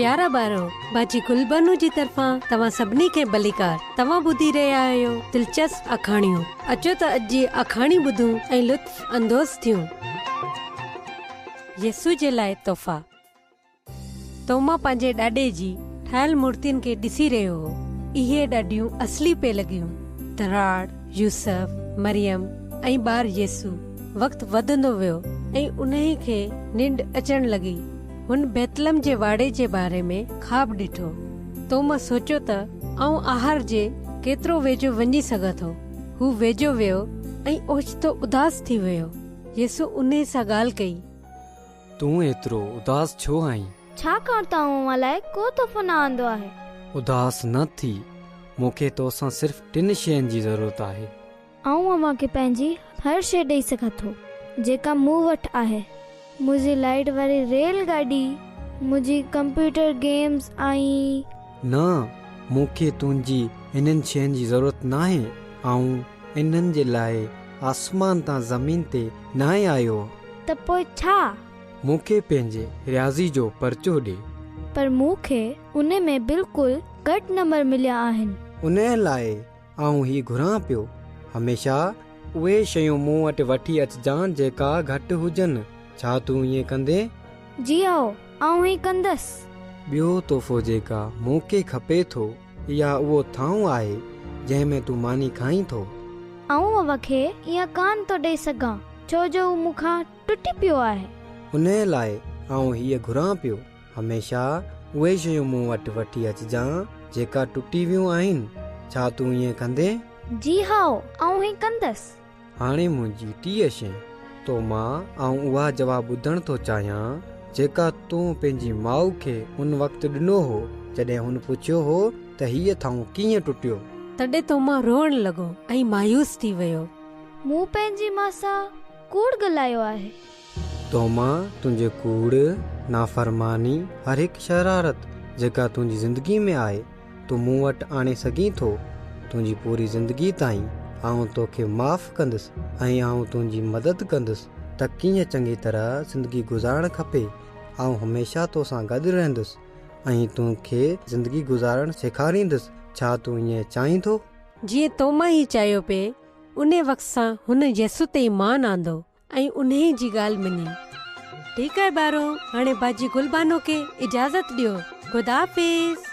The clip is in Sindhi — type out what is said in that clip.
پيارا ٻارو، باجي گلبانو جي طرفان توهان سڀني کي ڀليڪار. توهان ٻڌي رهيا آهيو دلچسپ آکاڻيون. اچو ته اڄ جي آکاڻي ٻڌون ۽ لطف اندوز ٿيون. يسوع جي لاء تحفا. توما پنهنجي ڏاڏي جي ٺاهيل مورتين کي ڏسي رهيو هو. اهي ڏاڍيون اصلي پئي لڳيون. ڌراڙ، يوسف، مريم ۽ ٻار يسوع. وقت وڌندو ويو ۽ انهي کي ننڊ اچڻ لڳي. هن بيتلحم جي واڙي جي باري ۾ خواب ڏٺو. توما سوچيو ته آئون آهر جي ڪيترو ويجهو وڃي سگهان ٿو. هو ويجهو ويو ۽ اوچتو اداس ٿي ويو. يسوع انهي سان ڳالهه ڪئي. تون ايترو اداس ڇو آهين؟ ڇاڪاڻ ته آئون اوهان لاء ڪو تحفو نه آندو آهي. اداس نه ٿي. مون کي توسان صرف ٽن شين جي ضرورت آهي. آئون اوهان کي پنهنجي هر شيء ڏئي سگهان ٿو، جيڪا مون وٽ آهي. منهنجي لائيٽ واري ريل گاڏي، منهنجي ڪمپيوٽر گيمز ۽. نه، مون کي تنهنجي انهن شين جي ضرورت ناهي. آئون انهن جي لاء آسمان تان زمين تي ناهي آيو. ته پوء ڇا؟ مون کي پنهنجي رياضي جو پرچو ڏي. پر مون کي ان ۾ بلڪل گهٽ نمبر مليا آهن. انهيء لاء آئون هي گهران پيو، هميشه اهي شيون مون وٽ وٺي اچجان جيڪا گهٽ هجن. ڇا تون ائين ڪندين؟ جي هائو، آئون هي ڪندس. ٻيو تحفو جيڪا مون کي کپي ٿو، اها اهو ٿانو آهي، جنهن ۾ تون ماني کائين ٿو. آئون اوهان کي اها ڪانه ٿو ڏئي سگهان، ڇو جو هو مون کان ٽٽي پيو آهي. انهيء لاء آئون هيء گهران پيو، هميشه اهي شيون مون وٽ وٺي اچجان جيڪا ٽٽي ويون آهن. ڇا تون ائين ڪندين؟ جي هائو، آئون هي ڪندس. هاڻي منهنجي ٽين شيء، توما، آئون اها جواب ٻڌڻ ٿو چاهيان جيڪا تون پنهنجي ماء کي ان وقت ڏنو هو جڏهن هن پڇيو هو ته هيء ٿانو ڪيئن ٽٽيو. تڏهن توما روئڻ لڳو ۽ مايوس ٿي ويو. مون پنهنجي ماء سان ڪوڙ ڳالهايو آهي. توما، تنهنجي ڪوڙ، نافرماني، هر هڪ شرارت جيڪا تنهنجي زندگي ۾ آهي، تون مون وٽ آڻي سگهين ٿو. تنهنجي پوري زندگي تائين آئون توکي معاف ڪندس ۽ آئون تنهنجي مدد ڪندس ته ڪيئن چڱي طرح زندگي گذارڻ کپي. آئون هميشه توسان گڏ رهندس ۽ توکي زندگي گذارڻ سيکاريندس. ڇا تون ائين چاهين ٿو؟ جيئن توما ئي چاهيو پئي، انهي وقت سان هن يسوع تي ايمان آندو. ۽ انهيء جي ڳالهه مڃي. ٺيڪ آهي ٻارو، هاڻي باجي گل بانو کي اجازت ڏيو. خدا حافظ.